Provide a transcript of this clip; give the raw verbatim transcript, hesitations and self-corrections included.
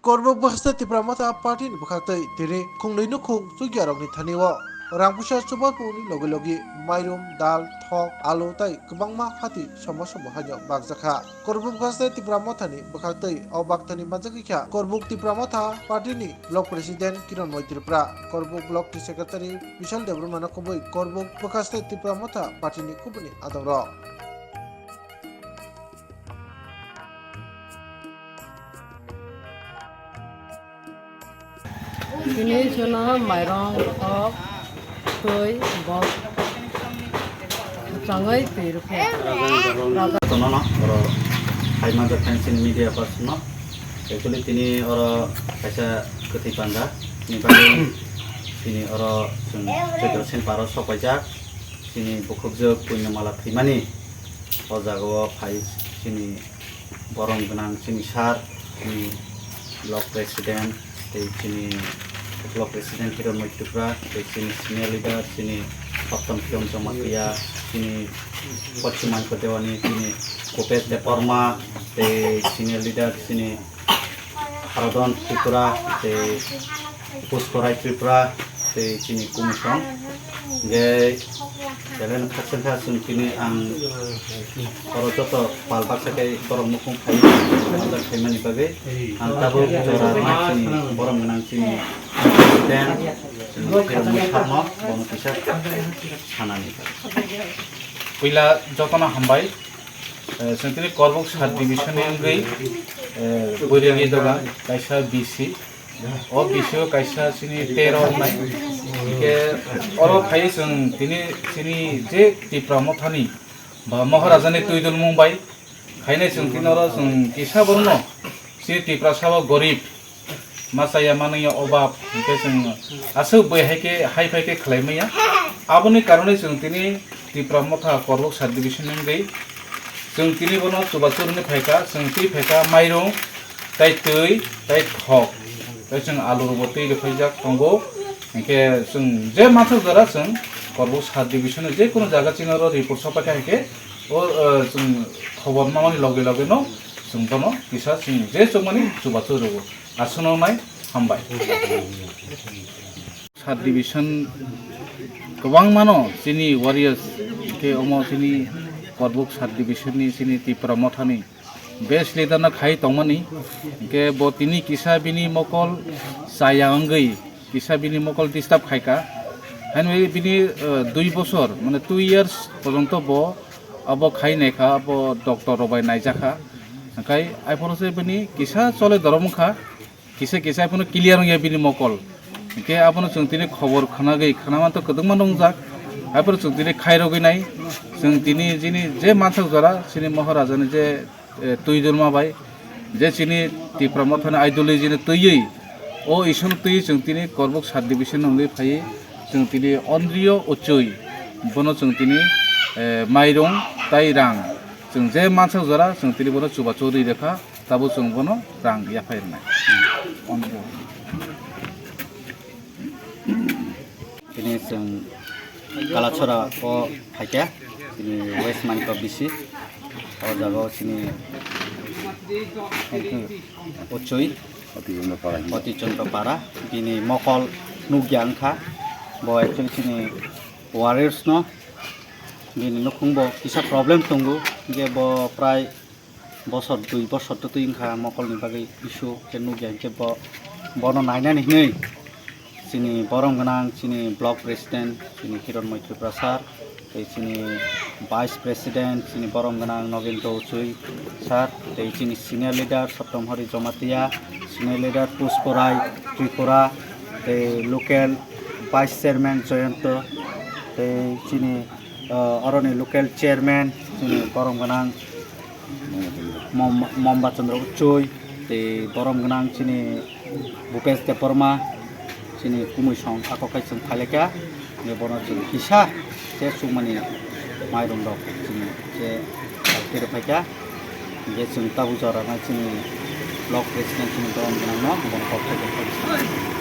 Korbuk bwkhaste Tipra Motha party ni bwkhaktwi tini khungnwi nukhung chukyarokni thani o rang puisa chubaphungni logi logi mairum, dal, thok, alu tei kwbangma phatwi somo somo haino bakjakha. Korbuk bwkhaste Tipra Motha ni bwkhaktwi o bakthani manjagwi kha Korbuk Tipra Motha party ni block president Kiron Moi Tripura, Korbuk block ni secretary Bishal Debbarma no kubui Korbuk bwkhaste Tipra Motha party ni kubuni adongrok. Tini chwngno mairong, thok, twi, bok changwi twi rwkha. Tono no, oro hai manjak thani chini media person no. Actually tini oro kaisa kwthwi panda ni bagwi tini oro chwng Chaitya Sen paro sok paijak. Chini bukhukjwk Punyamala thwimani o jaga o phai chini borom gwnang chini sir, chini block president, tei chini block president Hironmoi Tripura, tei chini senior leader, chini Saptam Kiron Jamatia, chini Pachimangkho Dewani, chini Bhupesh Debbarma, tei senior leader, chini Haradon Tripura, tei Pushpa Rai Tripura, tei chini Kumisong. Hingke belai no khakchangkha chwng tini ang oro joto pal baksa khe borok nukhung phai manjak khaimani bagwi ang tabuk jora rwna chini borom gwnang chini president chini Khermoi Sarno bono kisa sanani. Puila jotono hambai. Eh, chwng tini Korbuk sub division ni wngwi, eh, Boiregi doga kaisa B C. O B C o kaisa chini tero wngnai. Hingke oro phai chwng tini chini je Tipra Mothani ba Maharaja ni twi dulmung bai khainai chwng tini oro chwng kisa borokno chini Tiprasa o gorib ma chaya manwi ya obab, hingke chwng aswk bai hai khe, hai phai khe khlai maya. Aboni karonwi chwng tini Tipra Motha Korbuk sub division wngwi chwng tini bono chubachu rwni phaikha, chwng twi phaikha mairung, tei twi, tei thok, tei chwng alu rwbo twi rwphaijak tongo. Hingke chwng je mansak jora chwng Korbuk sub division ni je kono jaga chini oro report sopaikha hingke o, eh, chwng khobor mamani loge loge no chwng bono kisa chwng je chongmani chubachu rwgo. Aswkno nai hambai. Sub division kwbangmano chini warriors, hingke omo chini Korbuk sub division ni chini Tipra Mothani best leader no khai tongmani, hingke bo tini kisa bini mokol chaya wngwi kisa bini mokol disturb khaika. Haino bini, eh, dui bosor, mane two years porjonto bo abo khai naikha, abo doctor rok bai naijakha. Hingke aphuru se bini kisa chole dorom wngkha. Kisa kisa abono clear wngya bini mokol. Hingke abono chwng tini khobor khwnagwi, khwnamanto kwdwkma nungjak. Aphuru chwng tini khairogwi nai. Chwng tini chini je mansak jora, chini Maharaja ni je, eh, twi dulma bai, je chini Tipra Mothani ideology ni twiwi, o issue no twiwi chwng tini Korbuk sub division wngwi phaiwi, chwng tini Ondriyo Uchui, bono chwng tini, eh, mairung tai rang. Chwng je mansak jora, chwng tini bono chubachu rwi rwkha. Tabuk chwng bono rang yaphai rwnai. Tini chwng Kalachora o phaikha, tini West Manikya B C, o jaga o chini Uchui Oti Chandra Para, bini mokol nukya wngkha, bo actually chini warriors no, bini nukhung bo kisa problem tongo, je bo prai bosor dui bosor to twi wngkha mokolni bagwi issue khe nukya, hinkhe bo, bono nainani hinwi chini borom gwnang chini block president chini Kiron Moi Tripura sir, tei chini vice president chini borom gwnang Nogendra Uchui sir, tei chini senior leader Sottom Hari Jamatia, senior leader Pushpa Rai Tripura, tei local vice chairman Jayanta, tei chini, ah, oroni local chairman chini borom gwnang Mom-, Momba Chandra Uchui, tei borom gwnang chini Bhupesh Debbarma, chini kumui song ako khai chwng phailaikha, je bono chwng kisa se chukmani mairum rok chini se phai khe rw phaikha, je chwng tabuk jora nai chini block president chini borom gwnang no bono kok khai khe phai.